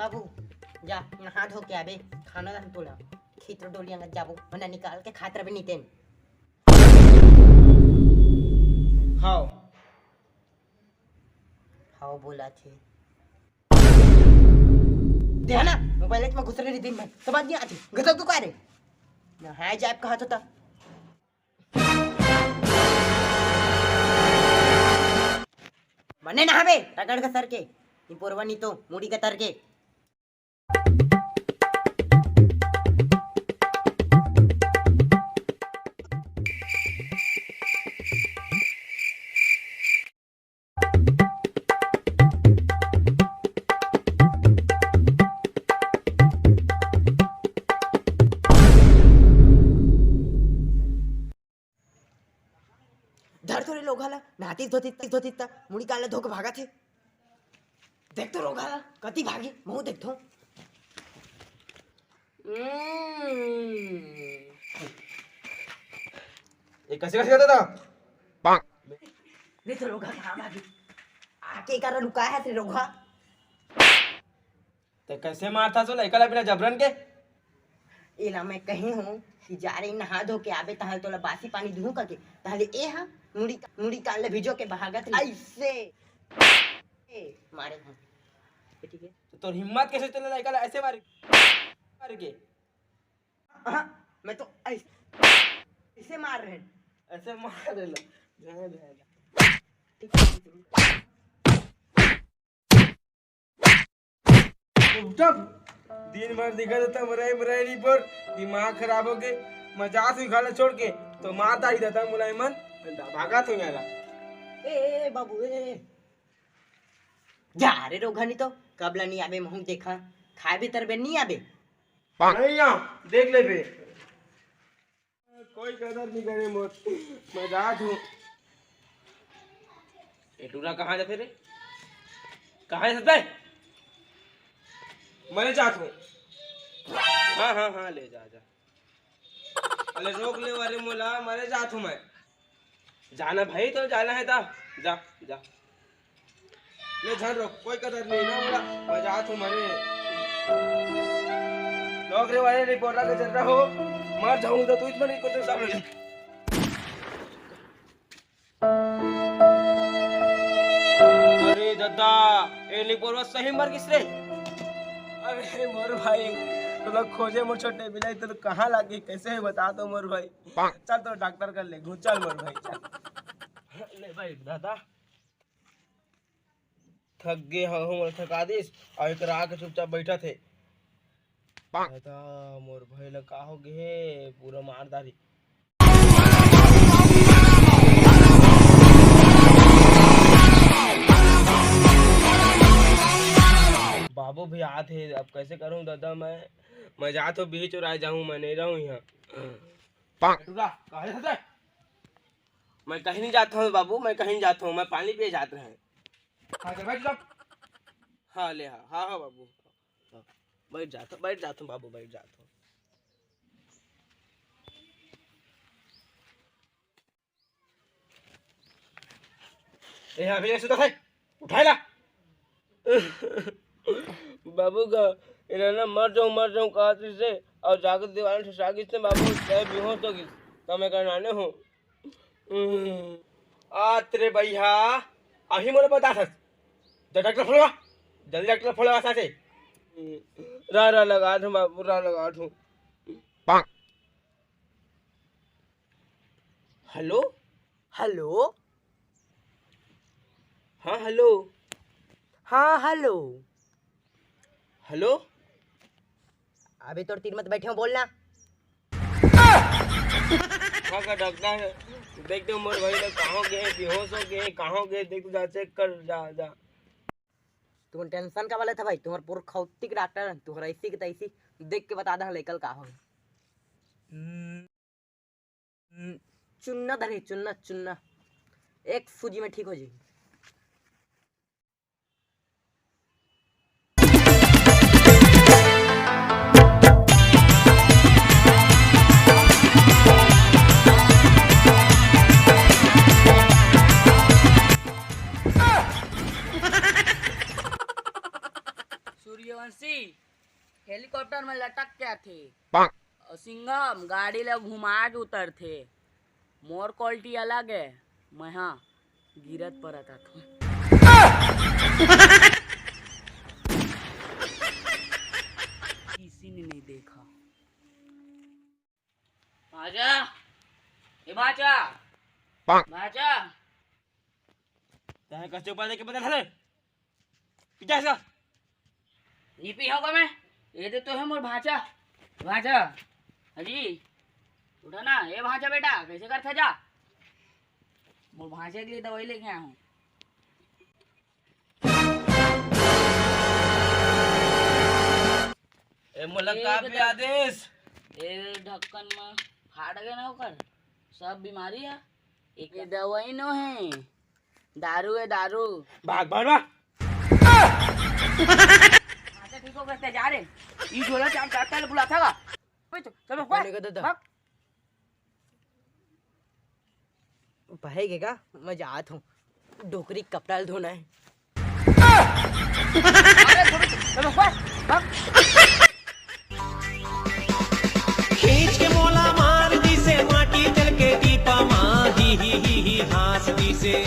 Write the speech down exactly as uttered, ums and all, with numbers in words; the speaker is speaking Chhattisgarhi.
बाबू, जा नहा धो के आबे, खाना दान तोला। खेत डोली अंगत जाबो, वरना निकाल के खात रबे नितेन। हाव। हाव बोला थे। देहा ना, मोबाइल में घुस रहे दिन भर, समझ नहीं आती। गजब तू का रे? नहाए जाए कहा तो था। मने नहाबे, रगड़ के सर के। ई पोरवा नी तो, मुड़ी के तर के। धर तो रे रोगहा ला, नहातिस धोतिस, धोतिस त मुड़ी कान ला धो के भागत हे। देख तो रोगहा ला, कति भागी, महूं देखथों। हम्म। ये कैसे, कैसे करता था? देख तो रोगहा कहाँ भागी? आके एकर लुकाय हे रे रोगहा। ते कैसे मारथा सो लइका ला बिना जबरन के? एला मैं कहे हूँ कि जा रे नहा धो के आबे, तहां ले तोला बासी पानी दूहूं कहिके, तहां ले ए हा मुड़ी, मुड़ी कान ले भिजो के बहागत रही। ऐसे। ए, मारे हूँ। ठीक है? तो तोर हिम्मत कैसे चले लइका ला ऐसे मारे? मारे के? हाँ, मैं तो ऐसे, ऐसे मार रहे। ऐसे मार रहे ला। जाए, जाए, जाए। ठीक है? उठब। दिन भर दिखा देता मराई, मराई नहीं पर दिमाग खराब हो गए। मजाक से घर छोड़ के तो मार दाई दादा मुलायमन भागा तो याला। ए, ए, ए, बाबू, ए, ए। जा रे रोगहा नी तो, कब ला नी आबे महूं देखा, खाए भी तरबे नी आबे। नहीं आ, देख ले बे। कोई कदर नहीं करे मोर, मैं जात हूँ। ए टूरा कहाँ जाथे रे? कहाँ जाथे? मैं जात हूँ। हाँ, हाँ, हाँ, ले जा, जा। अरे रोक ले वाले मोला, मरे जात हूँ मैं। जाना भाई, तो जाना है ता, जा, जा। ले झन रोक, कोई कदर नहीं ना मोला, मैं जात हूँ मरे। नौकरी वाले रिपोर्टर के चल रहा हो, मर जाऊँ तो तू इतना नहीं करते सब लोग। अरे दादा, ए निपोरवा सही मर गिस रे। अरे मोर भाई, तो लोग खोजे मोर छोटे बिलाई, तो लोग कहाँ लागे, कैसे है बता तो मोर भाई। चल तो डॉक्टर कर ले, घू चल मोर भाई, चल। ले भाई दादा, थक गे हूँ, मोर थका दिस, और एक आके चुपचाप बैठा थे। दादा, मोर भाई ला का हो गे हे? पूरा मार दारी। बाबू भी आत हे, अब कैसे करूं दादा मैं? मैं जात हूँ, बीच और आ जाऊँ, मैं नहीं रहूँ यहाँ। टूरा, कहाँ जात हे? मैं कहीं नहीं जाता हूँ बाबू, मैं कहीं नहीं जाता हूँ, मैं पानी पिए जात रहे। हाँ, जा बैठ जा। हाँ, ले हाँ, हाँ, हाँ बाबू। बैठ जात हूँ, बैठ जात हूँ बाबू, बैठ जात हूँ। ए, अभी सुता है, उठाए ला। बाबू का इन्होंने मर जाऊँ, मर जाऊँ कहा से, और जाकर दीवान से सागिस ने बाबू तय बेहोश हो गई, तो मैं करनाने हूँ। हम्म। आ तेरे भैया, अभी मोला बता सक। जा डॉक्टर फोड़वा, जल्दी डॉक्टर फोड़वा साथे। रा, रा लगा दूँ बाबू, रा लगा दूँ। हेलो? हेलो? हाँ, हेलो। हाँ, हेलो। हेलो? अभी तोर तीर मत बैठे हो, बोलना। हाँ का डॉक्टर, देख दे मोर भाई ला कहाँ गे, बेहोश हो गे, कहाँ गे, देख तू जा चेक कर, जा, जा। तुमन टेंशन का वाले था भाई, तुम्हार पूरा खौतिक डॉक्टर है, तुम्हारा ऐसी की तैसी देख के बता दे लइका ल का हो। हम्म, हम्म, चुन्ना धरे, चुन्ना, चुन्ना, एक सूजी में ठीक हो जाएगी। सूर्य हंसी हेलीकॉप्टर में लटक के आथे। पाक। अउ सिंघम गाड़ी ला घुमा के उतरथे। मोर क्वालिटी अलग हे, मैं हा गिरत परत आथों। किसी ने नहीं देखा। भांचा, ए भांचा, पाक। भांचा। तैं कस चौपा लेके बदल हले? पिटा इसका। नी पीहूं का मैं। ये दे तो हे मोर भांचा। भांचा। अजी, उठा ना। ए भांचा बेटा, कइसे करथा जा? मोर भांचा के लिए दवाई लेके आया हूँ। ए मोला ए का बेटा। पिया देस? ए ढक्कन में फाट गए ना ओकर, सब बीमारी हे। एक ये दवाई नो हे, दारू हे दारू। भाग, भाग, भाग। अच्छा ठीक हो गए, जा रे। ई झोला चाम काटता ले बुलाथा का? चलो, चलो, कोने का दादा? भाग। भाई के का? मैं जात हूँ, डोकरी कपड़ा ल धोना हे। अरे, चलो, चलो, भाग, भाग। खींच के मोला मार दिसे, माटी चल के टीपा मा, ही, ही, ही, ही, हाँस दिसे।